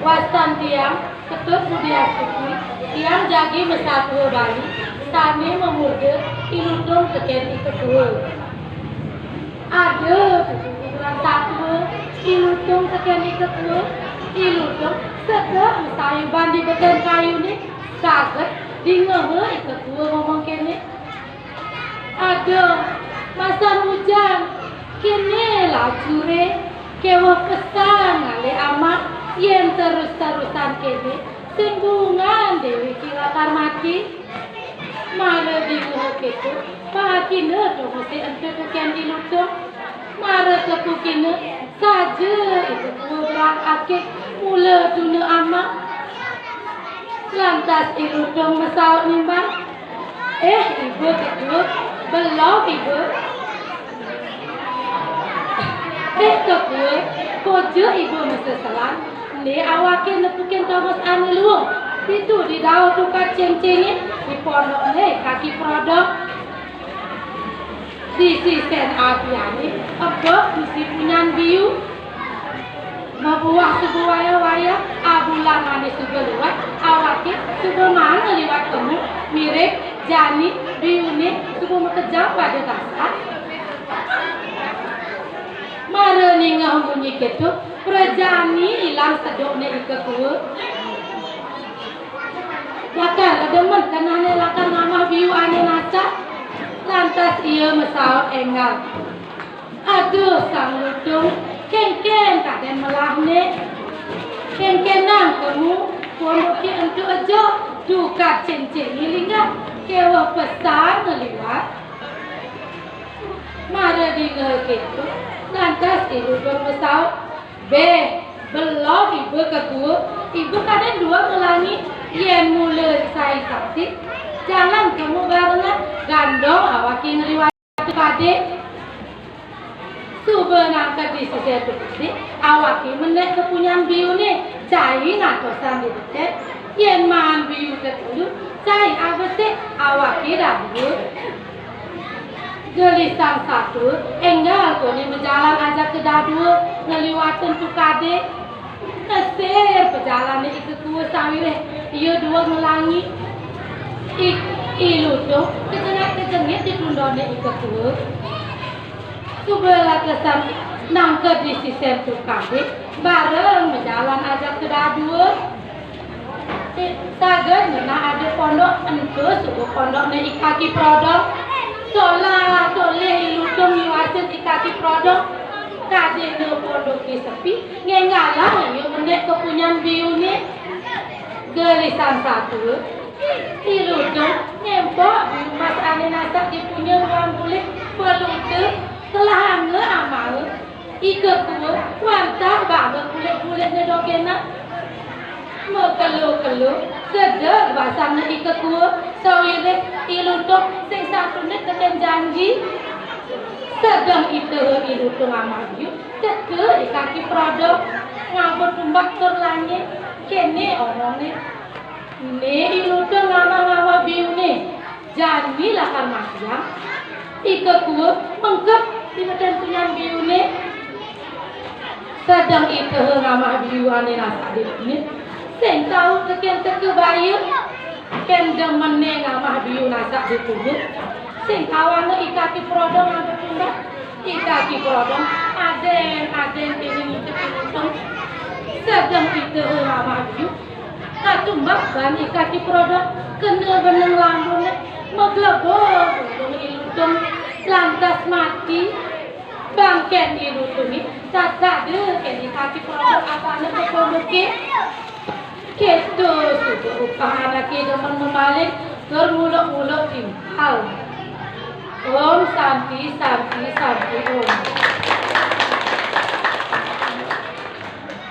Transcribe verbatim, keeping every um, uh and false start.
Wastan tiang, Ketut Budi Astuti, tiang jagi masatua Bali, sané mamurda I Lutung tekén I Ketua. Ada tujuh buburan satua, I Lutung tekén I Ketua. I Lutung sedek masayuban di beten kayuné, saget dingeha I Ketua ngomong kéné. Aduh, masan ujan, kéné lajuré, kéweh pesan ngalih amak, yén terus-terusan kéné, sing bungan déwéké lakar mati. Mara dingeha kéto, bakina dongosé ento tekén I Lutung. Mara tepukina, saja I Ketua berangkaké mula tuna amak. Lantas I Lutung masaut nimbang, "Eh, Iba Ketua, belog Iba." "Eh, Ketua, koja Iba maseselan, né awaké nepukin tongos ané luung. Ditu di dauh tukad cingcingé, di pondokné I Kaki Prodong. Di sisen abiané, ebek misi punyan biu. Mabuah suba wayah-wayah, abulan ané suba liwat, awaké suba maan liwat kemu, mirib jani biuné suba makejang pada dasar." Mara ningeh munyi kéto, prajani ilang sedukné I Ketua. Lakar demen kenehné lakar ngamah biu ané nasak. Lantas ia masaut énggal, "Aduh, Sang Lutung, kénkén kadén melahné. Kénkénang kemu, pondoké ento ejog, tukad cingcingé linggah, kéweh pesan ngeliwat." Mara dingeha kéto, lantas I Lutung masaut, "Béh, belog Iba Ketua, Iba kadén dua ngelangi, yén mula sai sati, jalan kemu barengan, gandong awaké ngeliwat tukadé. Suba nangked di sisen tukadé, awaké menék ka punyan biuné, cai ngantosang di beten, yén maan biu tetelu, cai abesik, awaké dadua." Gelisang satua, énggal koné majalan ajaka dadua, ngeliwatin tukadé. Nesir pajalané I Ketua sawiréh ia dua ngelangi. I, I Lutung kejengit-kejengit di tundoné I Ketua. Suba latesan nangked di sisen tukadé, bareng majalan ajaka dadua. Saget ngenah ada pondok, ento suba pondokné I Kaki Prodong. Tolah-tolih I Lutung ngiwasin I Kaki Prodong. Kadéna pondoké sepi, ngénggalang ia menék ka punyan biuné. Gelisang satua, I Lutung némpok biu mas ané nasak di punya ruang bulik, peluta, kelahanga amaha. I Ketua wantah baba kulit-kulitné dogenan. Makelo-kelo, sedek basangné I Ketua, sawiréh I Lutung sing satuné tekén janji. Sedeng itaha I Lutung ngamah biu, teka I Kaki Prodong, ngaba tumbak tur lanying. Kéné omongné, "Né I Lutung ngamah-ngamah biuné, jani lakar matiang." I Ketua mengkeb di beten punyan biuné. Sedeng itaha ngamah biu ané nasak di punyan, sing tau tekén teka baya. Kén demené ngamah biu nasak di punyan, sing tawanga I Kaki Prodong ngaba tumbak. I Kaki Prodong adén-adén kéné ngintip I Lutung. Sedeng itaha ngamah biu, katumbak ban I Kaki Prodong, kena beneng lambungné, maglebug ulung I Lutung, lantas mati. Bangkén I Lutungé, tatkala kén I Kaki Prodong abana ka pondoké. Kéto suba upah anaké demen mamaling tur nguluk-nguluk timpal. Om Santi, Santi, Santi Om.